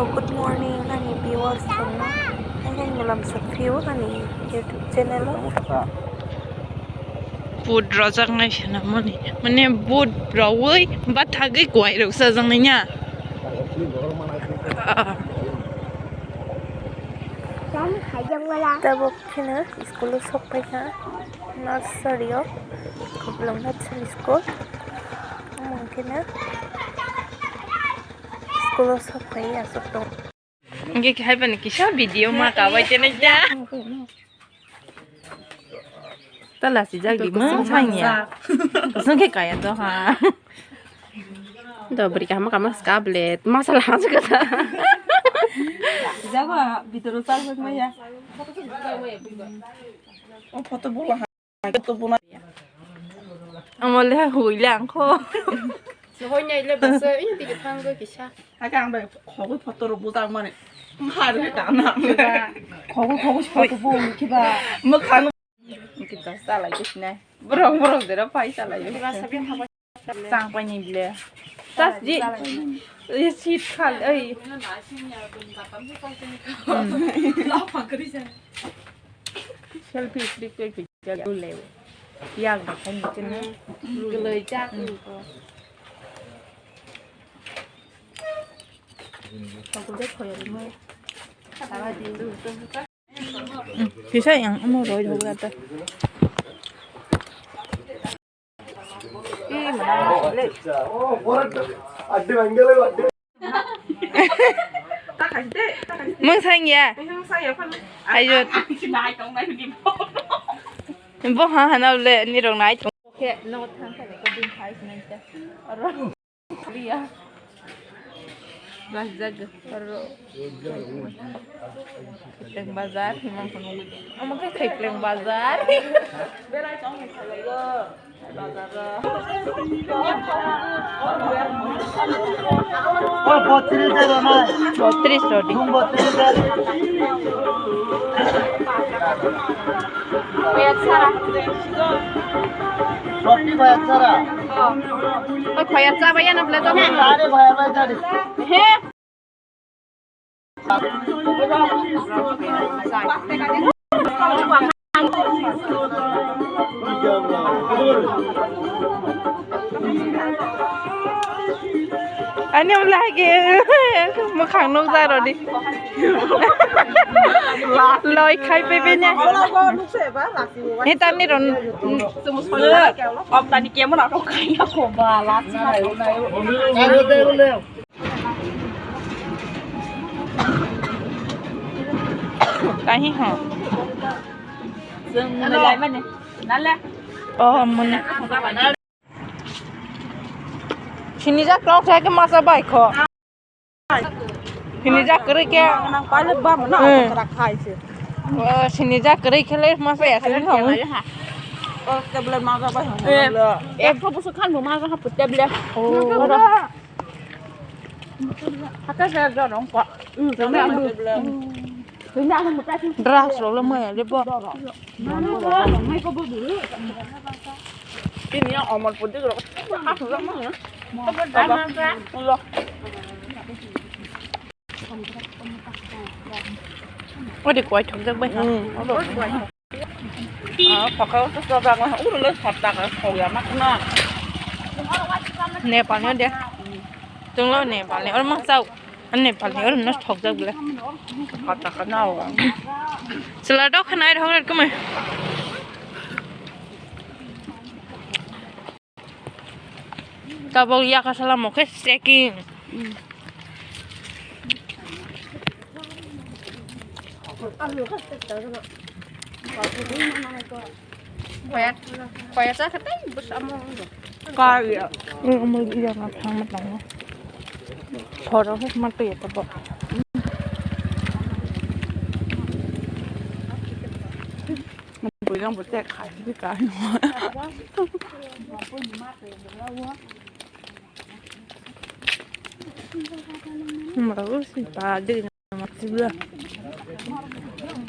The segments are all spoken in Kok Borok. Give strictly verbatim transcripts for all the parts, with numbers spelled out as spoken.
Good morning, ani viewers rokno. Ang Mulam Sokphio, ani YouTube channel o. Vote rojak nai swnamoni. Mane vote rowoi bathagwi kwai rok sajak nai nya. Tabuk kheno school o sok paikha, nursery o, Khumlwng Nursery School. Omo kheno school o sok pai aswk tong. Hingke kaipa ni kisa video ma kabai tenai da. Tala sijak di mung sanya. Kusung khe kaya to ha. Do beri kama kama skablet masala aja kata. Jago bitoro sal hok maya. O photo bola ha. Photo bola. Amole huila angkho. Sohoi nai le basa ini tigi thanggo kisa. Aka ang bai khogwi photo rok bujak mani. Hari dana. Khogwi khogwi photo bo kiba. Mokhan. Kita salai kisna. Borok borok dera pai salai. Chang pai ni ble. Tas di. Ye sit khal ai. Selfie stick tei picture le. Yang ba kan ni chen. Gloi jak ni ko. Kisa yang amo roi roi ata. Mung sang ya. Ayo. Bo ha hana le ni rong nai. Khe no thang thang ko din thai sinai ta. Aro. Liya. Gas jag aro. Pleng bazar himang kono. Ama khe khai pleng bazar. Berai tong ni khalai go. Bazar ro. O botris de ro na. Botris rodi. Botris de. Soti bhai achara. O khoyar cha bhai na ble to. Are bhai bhai jari. He. Ani lagi mukhang nuk jaro di. Loi khai pe benya. Ni tani ron. Om tani kemo na ko khai ko ba la. Kahi ho. Sung lai mane. Nala. Oh, mane. Sinijak rok thai ke masa bai kho. Sinijak kwrwi khe. Nang pale ba mo na. Hmm. Tara khai se. Oh, sinijak kwrwi khe le masa ya se. Oh, tablet ma ga bai. Eh. Ek ko busu khan mo ma ga ha tablet. Oh. Hata se do rong ko. Hmm, tablet. Drugs rok le maya le bo. Bini ya omor pudi rok. Ulo. Odi kwai thok jak bai ha. Ah, paka ulo to jak bai. Ulo le hot tak ko ya mak na. Nepal ni de. Tunglo Nepal ni or mang chau. Ani Nepal ni oro no thokjak bwle. Kata kana o. Chwla dok khana ai thok rwk mai. Tabok yaka sala mokhe checking. Khoya, khoya cha khatai bus amo. Ka ya. Amo iya na thang ma tang. Thoro he ma te to bo. Bui jang bo tek khai bi ka. Mara usi pa de.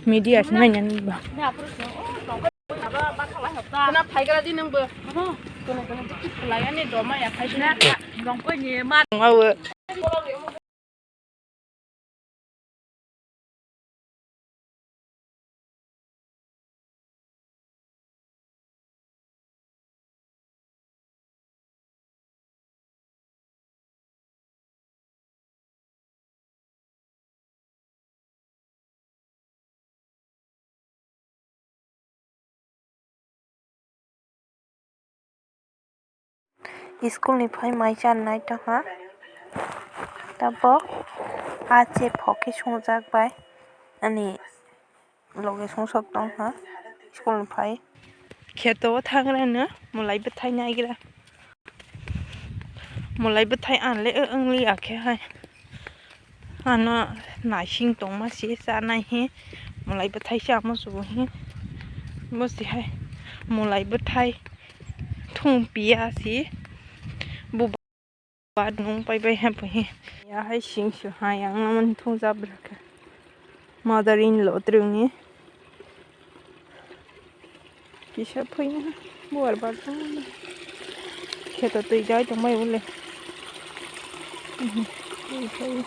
Media sinai nani ba. Kana phaigra di nang bo. Kono kono khlai ani doma ya phai sina. Rongkoi ni ma. Ngawe. School ni phai mai chan nai tongha. Tabok a che phok khe swngjak bai ani loge sungsok tongha school ni phai. Kheto o thangrano mwlai bwthai naigra. Mwlai bwthai anle wngliya khe hai. Ano naising tongma se chanai he. Mwlai bwthai se amo chubu he. Bo se hai mwlai bwthai thung piya se. Bo ba nung pai bai ha bo he. Ya hai sing su hai ang naman thung jabra khe. Mother in law trungni. Kisa phaina buar barjak. Kheto twi jai tongbai ule. Mhm. Twi phai.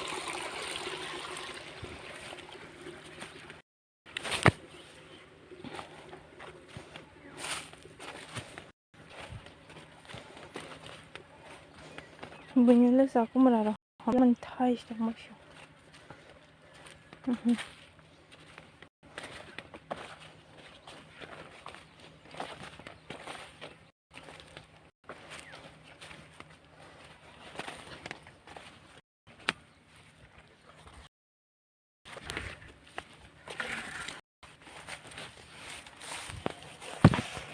Buini le sakumra rok. Hwnwi thai se tongma se. Mhm.